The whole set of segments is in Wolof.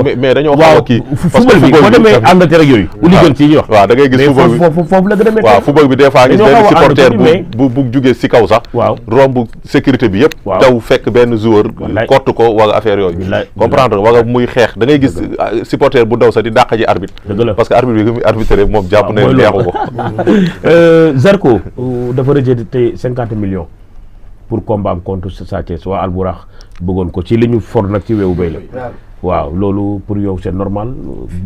mais dañoo xaw a kii football bi boo demee Angleterre ak yooyu u liggéen ci ñuy wax waaw da ngay gis football bi foofu la gën a métti waaw football bi des fois gis benn supporter bu jugee si kaw sax romb sécurité bi yëpp daw fekk benn joueur kott ko wala affaire yooyu comprendre wala muy xeex da ngay gis supporter bu daw sax di dàq ji arbitre parce que arbitre bi muy arbitré moom jàpp ne neexu ko Zarko dafa rejeté 50 millions pour combat am contre Sa Thiès waa Alburax bëggoon ko ci li ñu for nag ci weewu bay la waaw loolu pour yow c'est normal.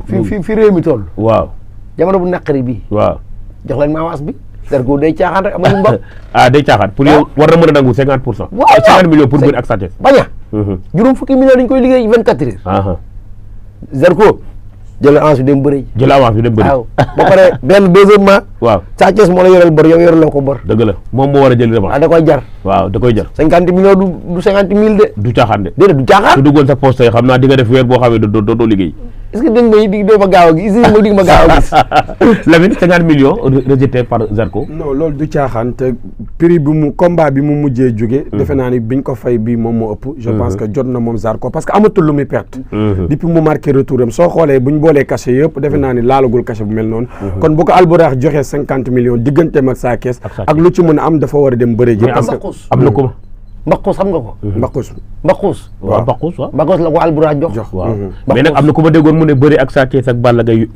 fi réew mi toll. waaw jamono bu naqari bi. waaw jox leen ma avance bi. Zarko day caaxaan rek amul mbokk. day caaxaan pour yow war na mën a nangu 50%. waaw 50 millions pour bëri ak Sa Thiès. bañ a. juróom fukki millions dañ koy liggéey 24 heures. Zarko jël avance bi dem bëri. jël avance bi dem bëri. waaw ba pare benn deuxièmement. waaw Sa Thiès moo la yoreel bor yow yoreloo ko bor. dëgg la moom moo war a jël revanche. da koy jar. waaw da koy jar. 50 millions du 50 000 de. du caaxaan de. déedéet du caaxaan. su duggoon sa poste yi xam naa di nga def weer boo xam ne doo liggéey. est-ce que doo ma gaaw a gis di ma gaaw a gis. Lamine 50 millions rejeté par Zarko. non loolu du caaxaan te prix bi mu combat bi mu mujjee jóge defe naa ni biñ ko fay bii moom moo ëpp. je pense que jot na moom Zarko parce que amatul lu muy perte. depuis mu marqué retour am soo xoolee buñ boolee cachet yëpp defe naa ni laalagul cachet bu mel noonu. kon bu ko Alburax joxee 50 millions digganteem ak Sa Thiès ak lu ci mën a am dafa war a dem bëre ji. parce que am na ko. Mbaqus xam nga ko. Mbaqus. waaw Mbaqus waaw. Mbaqus la ko Alburax jox. waaw mais nag am na ku ma déggoon mu ne bëri ak Sa Thiès ak Balla Gaye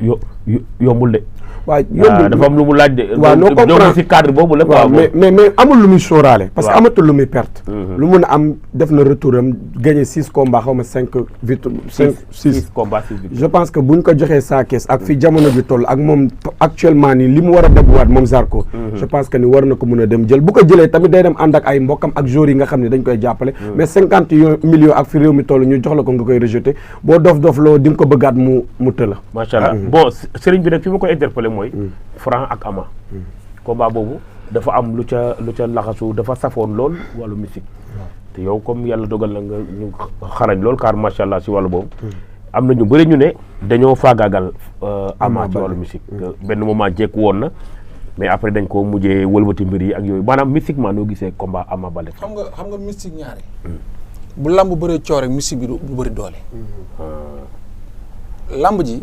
yombul de. waaw yombul dafa am lu mu laaj de. waaw noo comprendre si cadre boobu la. waaw mais amul lu muy sóoraale. parce que amatul lu muy perte. lu mun a am def na retour am gagné 6 combats xaw ma 5 victoires 6 combats 6 victoires. je pense que buñ ko joxee Sa Thiès ak fi jamono bi toll ak moom actuellement nii li mu war a dégluwaat moom Zarko. je pense que ni war na ko mun a dem jël bu ko jëlee tamit day dem ànd ak ay mbokkam ak joueurs yi nga xam ne dañ koy jàppale. mais 50 millions ak fi réew mi toll ñu jox la ko nga koy rejeté boo dof loo di nga ko bëggaat mu tëla. macha allah bon sëriñ bi nag fi ma koy interpellé mooy. Franc ak Ama. combat boobu dafa am lu ca laxasu dafa safoon lool wàllu musique. te yow comme yàlla dogal na nga ñu xarañ lool car macha allah si wàllu boobu. am na ñu bëri ñu ne dañoo faagaagal Ama ci wàllu musique. benn moment jekku woon na mais après dañ ko mujjee wëlbati mbir yi ak yooyu maanaam mystiquement noo gisee combat Ama Baldé. xam nga mystique ñaare. bu lamb bëree coow rek mystique bi du bëri doole. lamb ji.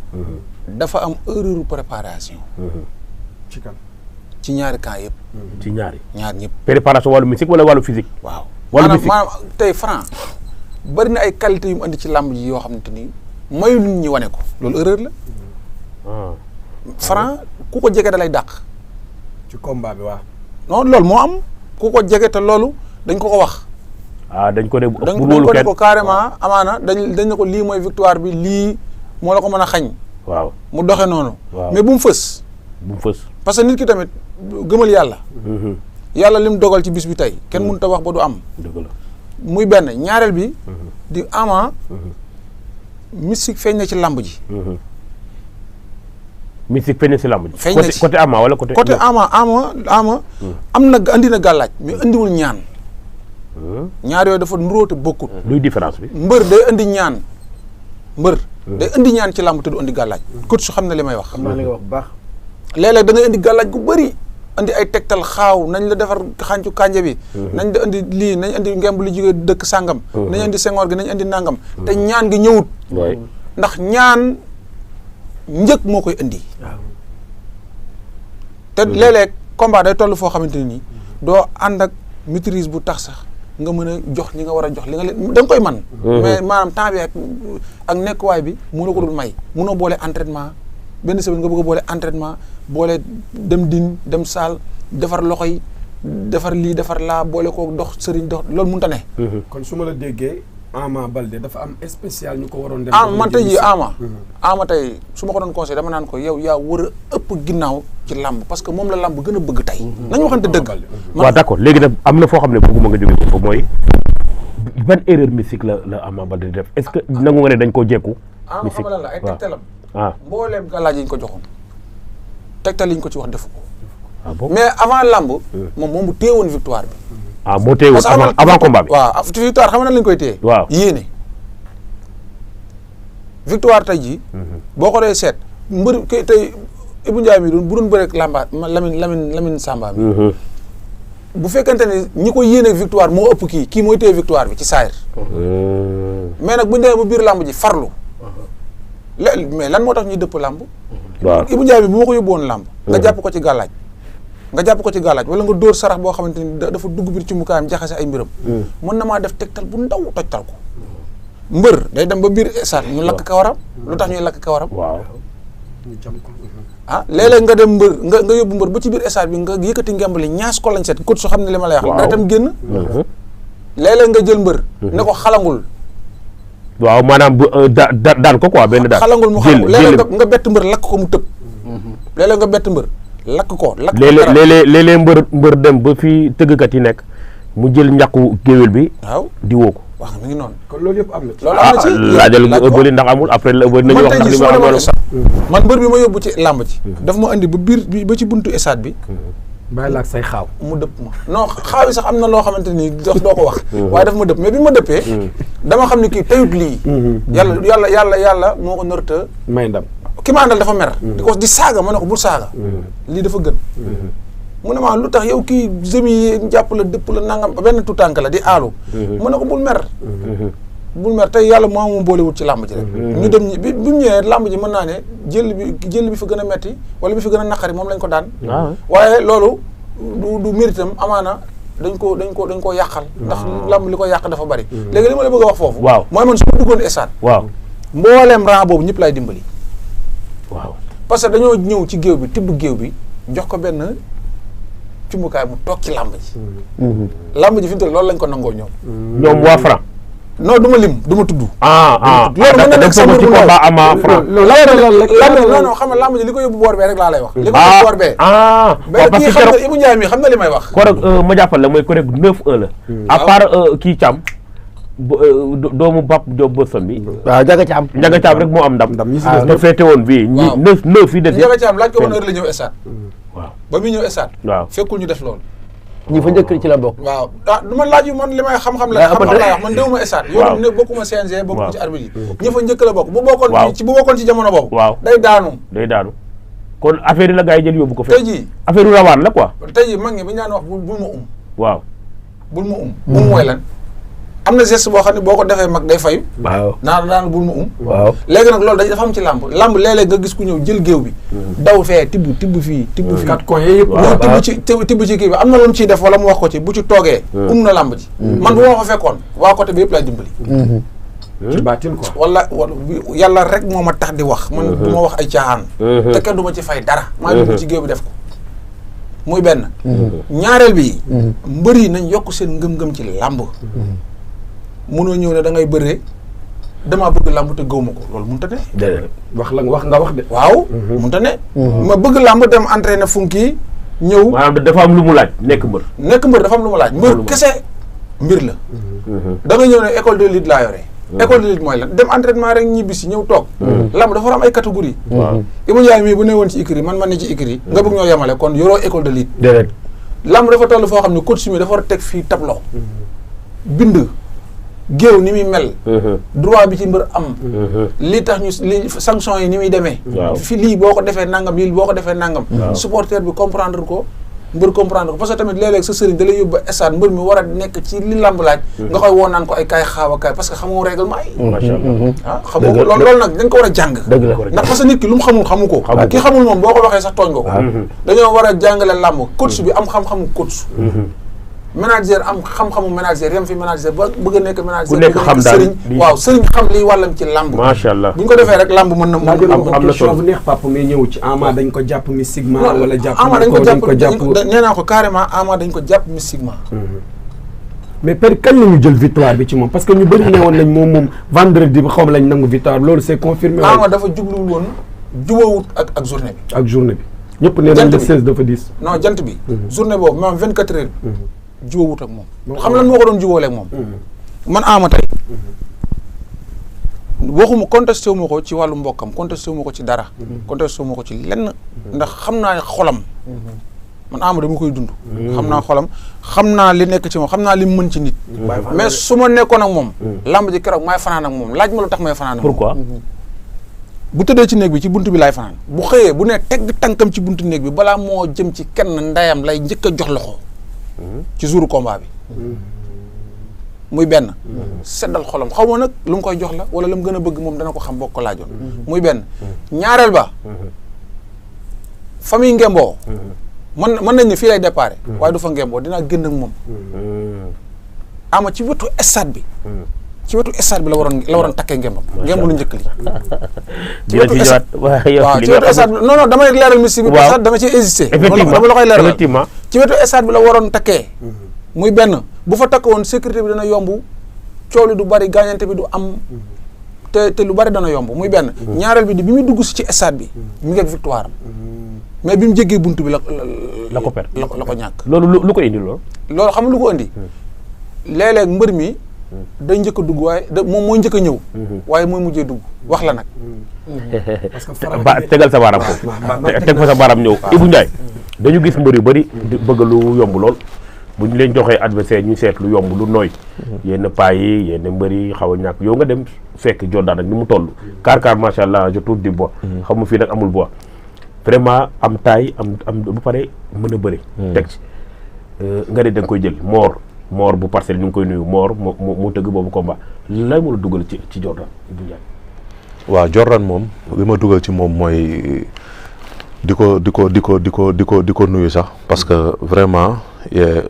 dafa am erreur préparation. ci kan ci ñaari camp yëpp. ci ñaar ñëpp. préparation wàllu musique wala wàllu physique. waaw wàllu musique maanaam tey Franc bari na ay qualité yu mu andi ci lamb ji yoo xamante ni mayu nit ñi wane ko loolu erreur la. Franc ku ko jege da lay dàq. ci combat bi waaw. non loolu moo am ku ko jege te loolu dañ ko wax. dañ ko ne dañ ko ne ko carrément amaana dañ ne ko lii mooy victoire bi lii moo la ko mën a xañ. waaw mu doxe noonu. mais bu mu fës. parce que nit ki tamit gëmal yàlla. yàlla lim dogal ci bis bi tey kenn mënut a wax ba du am. dëgg la muy benn ñaareel bi. di Ama. mystique feeñ na ci làmb ji. mystique feeñ na ci làmb ji. feeñ na ci côté Ama wala côté. Ama am na andi na gàllaaj mais andiwul ñaan. ñaar yooyu dafa nuróote bokkut. luy différence bi. mbër day andi ñaan mbër. day indi ñaan ci làmb te du indi gàllaaj. coach su xam ne li may wax. xam naa li nga wax bu baax. léeg-léeg da ngay indi gàllaaj gu bëri indi ay tegtal xaaw nañ la defar xàncu kànja bi. nañ da indi lii nañ indi ngemb li jógee dëkk sàngam. nañ indi sengoor gi nañ indi nàngam. te ñaan gi ñëwut. ndax ñaan njëkk moo koy indi. te léeg-léeg combat day toll foo xamante ne nii doo ànd ak maîtrise bu tax sax nga mën a jox li nga war a jox li nga leen da nga koy man mais maanaam temps bi ak nekkuwaay bi mu la ko dul may munoo boole entraînement benn semaine nga bëgg a boole entraînement boole dem din dem saal defar loxo yi defar lii defar laa boole ko dox sëriñ dox loolu mënut a ne. kon su ma la déggee Ama Baldé dafa am spécial ñu ko waroon dem. man tey jii Ama tey su ma ko doon conseil dama naan ko yow yaa war a ëpp ginnaaw ci làmb parce que moom la làmb gën a bëgg tey. nañu waxante dëgg. waaw d'accord léegi nag am na foo xam ne bëgguma nga jógee ko mooy ban erreur mystique la Ama Baldé def est-ce que nangu nga ne dañ koo jekku. mystique xam la ay tegtalam. mbooleem gàllaaj yi ñu ko joxoon tegtal yi ñu ko ci wax defu ko. mais avant làmb. moom mu téewoon victoire bi. moo téye woon avant combat bi. waaw victoire xam nga nan lañ koy téye. waaw yéene. victoire tey jii. boo ko dee seet mbër tey Ibou Ndiaye mi bu doon bëreeg lamba Lamine Samba mi. bu fekkente ne ñi ko yéene victoire moo ëpp kii mooy téye victoire bi ci saayir. mais nag bu ñu demee ba biir làmb ji farlu. mais lan moo tax ñuy dëpp làmb. waaw Ibou Ndiaye bi bu ma ko yóbbu woon làmb. nga jàpp ko ci gàllaaj. wala nga dóor sarax boo xamante ni dafa dugg biir ci mukaayam jaxase ay mbiram. mën na maa def tegtal bu ndaw tojtal ko. mbër day dem ba biir esaat ñu lakk kawaram. lu tax ñuy lakk kawaram. waaw. léeg-léeg nga dem mbër nga yóbbu mbër ba ci biir esaat bi nga yëkkati ngemb li ñaas ko lañ set kot su xam ne li ma lay wax. dara tam génn. léeg-léeg nga jël mbër. ne ko xalangul. waaw maanaam bu daan ko quoi benn daan. xalangul mu xalangu léeg-léeg nga bett mbër lakk ko mu tëb. léeg-léeg nga bett mbër lakk ko. léeg-léeg mbër dem ba fii tëggkat yi nekk mu jël ñàkku géwél bi. waaw di woo ko. wax mi ngi noonu. kon loolu yëpp am na. loolu am na ci laajal ëbbali ndax amul après la ëbbali nañu wax ndax li ma amoon man mbër bi ma yóbbu ci làmb ci. daf ma andi ba biir ba ci buntu esaat bi. bàyyi la ak say xaaw. mu dëpp ma non xaaw yi sax am na loo xamante ni doo ko wax. waaye daf ma dëpp mais bi ma dëppee. dama xam ni kii tayut lii. yàlla moo ko norta may ndam. ki ma àndal dafa mer. di saaga ma ne ko bul saaga. lii dafa gën. mu ne ma lu tax yow kii jëmi yi jàpp la dëpp la nangam benn tutànk la di aalu. mu ne ko bul mer. bul mer tey yàlla moo ma boolewut ci làmb ji rek. ñu dem bi mu ñëwee làmb ji mën naa ne jël bi fi gën a metti wala bi fi gën a naqari moom lañ ko daan. waaye loolu du méritam amaana dañ ko yàqal. ndax làmb li ko yàq dafa bari. léegi li ma la bëgg a wax foofu. waaw mooy man su ma duggoon stade. waaw mbooleem rang boobu ñëpp laay dimbali. waaw parce que dañoo ñëw ci géew bi tibb géew bi jox ko benn cumbukaay mu toog ci làmb ji. làmb ji fi mu toll loolu lañ ko nangoo ñoom. ñoom waa Franc. non du ma lim du ma tudd. loolu mën na nekk sama ci combat Ama Franc. non xam nga làmb ji li ko yóbbu boor bee rek laa lay wax. li ko yóbbu boor bee. parce que xam nga Ibou Ndiaye mi xam na li may wax. ko rek ma jàppal la mooy ko rek 9-1 la. à part kii Thiam. doomu Bap Diop Boston bi. waaw Ndiaga Thiam rek moo am ndam. ñi si te féete woon bii. waaw 9 yi des. Ndiaga Thiam laaj ko woon heure la ñëw stade. waaw ba muy ñëw stade. waaw fekkul ñu def loolu. ñi fa njëkk ci la bokk. waaw du ma laaj yu man li may xam-xam la xam-xam laa wax man déwuma stade. yow ne bokkuma CNG bokkuma ci arbitre yi. ñi fa njëkk la bokk bu bokkoon ci jamono boobu. waaw day daanu. kon affaire yi la gars yi jël yóbbu ko fekk. tey jii affaire yu rawaan la quoi. tey jii mag ñi bi ñu daan wax bul ma waaw bul ma mooy lan. am na geste boo xam ne boo ko defee mag day fayu. waaw naan bul ma waaw léegi nag loolu dafa am ci làmb léeg-léeg nga gis ku ñëw jël géew bi. daw fee tibb fii. kat ko yëpp. waaw tibb ci kii bi am na lu mu ciy def wala mu wax ko ci bu ci toogee. na làmb ji. man bu ma ko fekkoon waa côté bi yëpp laay dimbali. ci baatin quoi. wala yàlla rek moo ma tax di wax. man du ma wax ay caaxaan. te kenn du ma ci fay dara. maa ngi ci géew bi def ko. muy benn. ñaareel bi. mbër yi nañ yokk seen ngëm-ngëm ci làmb. mënoo ñëw ne da ngay bëree damaa bëgg làmb te gëwuma ko loolu mënut a ne. déedéet wax nga wax de. waaw mënut a ne. ma bëgg làmb dem entraîné funki ñëw. maanaam dafa am lu mu laaj nekk mbër. dafa am lu mu laaj mbër kese mbir la. da nga ñëw ne école de lutte laa yore. école de lutte mooy lan dem entraînement rek ñibbi si ñëw toog. làmb dafa war am ay catégorie. Ibou Ndiaye mii bu ne woon ci écurie man ne ci écurie nga bëgg ñoo yemale kon yoroo école de lutte. déedéet làmb dafa toll foo xam ne coach mi dafa war a teg fii tableau. bind. géew ni muy mel. droit bi ci mbër am. li tax li sanction yi ni muy demee. fi lii boo ko defee nangam lii boo ko defee nangam. supporter bi comprendre ko mbër comprendre ko parce que tamit léeg-léeg sa sëriñ da lay yóbbu stade mbër mi war a nekk ci li làmb laaj. nga koy woo naan ko ay kaay xaaw a kaay parce que xamoo règlement yi. macha allah xamoo ko loolu nag dañ ko war a jàng. dëgg la ndax parce que nit ki lu mu xamu ko. ki xamul moom boo ko waxee sax tooñ nga ko. dañoo war a jàngale làmb coach bi am xam-xamu coach. manager am xam-xamu manager yam fi manager ba bëgg a nekk manager. ku nekk xam daal sëriñ xam liy wàllam ci làmb. macha allah bu ñu ko defee rek làmb mën na. am na solo bu neex papa mi ñëw ci Ama dañ ko jàpp mystiquement wala jàpp. Ama dañ ko jàpp nee naa ko carrément Ama dañ ko jàpp mystiquement. mais per kañ la ñu jël victoire bi ci moom parce que ñu bëri ne woon nañ moom vendredi bi xaw ma lañ nangu victoire loolu c'est confirmé. Ama dafa jubluwul woon jubóowut ak journée bi. ak journée bi ñëpp nee nañ le 16 dafa 10. non jant bi. journée boobu même 24 heures. jubóowut ak moom. xam lan moo ko doon jubóole ak moom. man Ama tey. waxuma contesté wu ma ko ci wàllu mbokkam contesté wu ma ko ci dara. contesté wu ma ko ci lenn. ndax xam naa xolam. man Ama dama koy dund. xam naa xolam xam naa li nekk ci moom xam naa li mën ci nit. mais su ma nekkoon ak moom. làmb ji keroog maay fanaan ak moom laaj ma lu tax may fanaan ak moom. pourquoi. bu tëddee ci néeg bi ci bunt bi laay fanaan. bu xëyee bu ne tegg tànkam ci buntu néeg bi balaa moo jëm ci kenn ndeyam lay njëkk a jox loxo. ci jouru combat bi. muy benn seddal xolam xaw ma nag lu mu koy jox la wala lu mu gën a bëgg moom dana ko xam boo ko laajoon muy benn ñaareel ba famille ngemboo mën nañ ne fii lay déparé waaye du fa ngemboo dinaa génn ak moom ama ci wetu stade bi ci wetu stade bi la waroon takkee ngembam ngemb lu njëkk li ci wetu stade bi non damay leeral mystique bi parce que dama ci hésité dama la koy leeral ci wetu stade bi la waroon takkee muy benn bu fa takk woon sécurité bi dana yomb coow li du bari gaañante bi du am te lu bari dana yomb muy benn ñaareel bi bi muy dugg si ci stade bi mi ngi ak victoire mais bi mu jéggee buntu bi la ko per la ko ñàkk loolu lu ko indi loolu xam nga lu ko indi léeg-léeg mbër mi day njëkk a dugg waaye moom mooy njëkk a ñëw waaye mooy mujjee dugg wax la nag tegal sa baaraam foofu teg fa sa baaraam ñëw Ibou Ndiaye dañu gis mbër yu bëri bëgg lu yomb lool bu ñu leen joxee adversaire ñu seet lu yomb lu nooy yenn paa yi yenn mbër yi xaw a ñàkk yow nga dem fekk Jordan ak ni mu toll kaar macha allah je touche du bois xam nga fii nag amul bois vraiment am taay am bu pare mën a bëri teg ci nga ne da nga koy jël moor bu parcelle ñu ngi koy nuyu moor mu tëgg boobu combat lay mu la dugal ci Jordan Ibou Ndiaye waaw Jordan moom li ma dugal ci moom mooy di ko nuyu sax parce que vraiment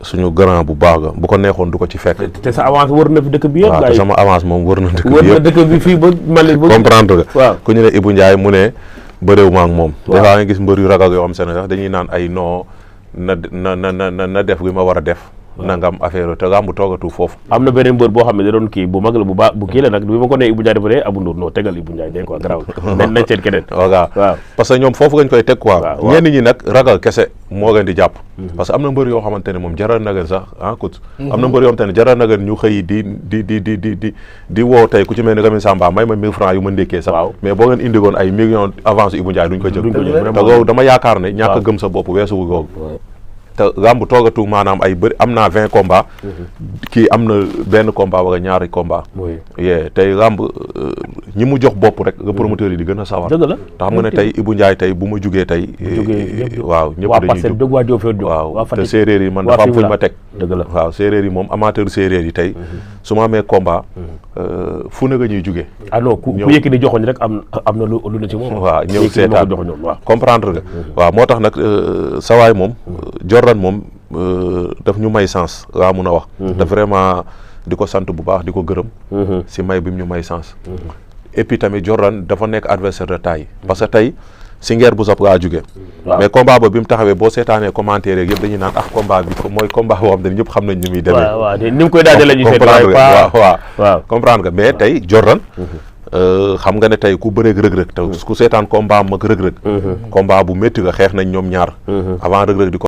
suñu grand bu baax ga bu ko neexoon du ko ci fekk te sa avance wër na fi dëkk bi yëpp waaw te sama avance moom wër na dëkk bi fii ba Mali comprendre nga waaw ku ñu ne Ibou Ndiaye mu ne bëréew ma ak moom des fois nga gis mbër yu ragal yoo xam se ne sax dañuy naan ay non na def gi ma war a def nangam affaire te gàmbu toogatu foofu am na beneen mbër boo xam ne da doon kii bu mag la bu baax bu kii la nag bi ma ko nee Ibou Ndiaye dafa ne Abou Ndour non tegal Ibou Ndiaye dégg quoi garaaw nañ seet keneen waaw parce que ñoom foofu gañ koy teg quoi ñenn ñi nag ragal kese moo gën di jàpp parce que am na mbër yoo xamante ne moom jaral na gën sax coach am na mbër yoo xamante ne jaral na gën ñu xëy di woo tey ku ci mel ni Lamine Samba may ma 1000 francs yu ma ndékkee sax mais boo ngeen indigoon ay millions avance Ibou Ndiaye duñ ko jël te googu dama yaakaar ne ñàkk a gëm sa bopp weesu googu te gàmbu toogatu maanaam ay bëri am naa 20 combats kii am na benn combat wala ñaari combat tey gàmb ñi mu jox bopp rek nga promoteur yi di gën a sawar te xam nga ne tey Ibou Ndiaye tey bu ma jugee tey waaw ñëpp dañuy jug waaw te séeréer yi man dafa am fuñ ma teg waaw séeréer yi moom amateur séeréer yi tey su ma amee combat fu ne nga ñuy jugee non ku yëkki ni joxoñ rek am na lu ne ci moom waaw ñëw seetaan comprendre nga waaw moo tax nag sawaay moom Jordan moom daf ñu may sens laa mun a wax te vraiment di ko sant bu baax di ko gërëm si may bi mu ñu may sens et puis tamit Jordan dafa nekk adversaire de taille parce que tey si ngeer bu sap laa jóge mais combat ba bi mu taxawee boo seetaanee commentaire yeeg yëpp dañuy naan combat bi mooy combat boo xam ne ñëpp xam nañ ni muy demee ni mu koy daajee la ñuy seet waaw comprendre nga mais tey Jordan xam nga ne tey ku bëreeg rëg-rëg te ku seetaan combat mag rëg-rëg combat bu métti nga xeex nañ ñoom ñaar avant rëg-rëg di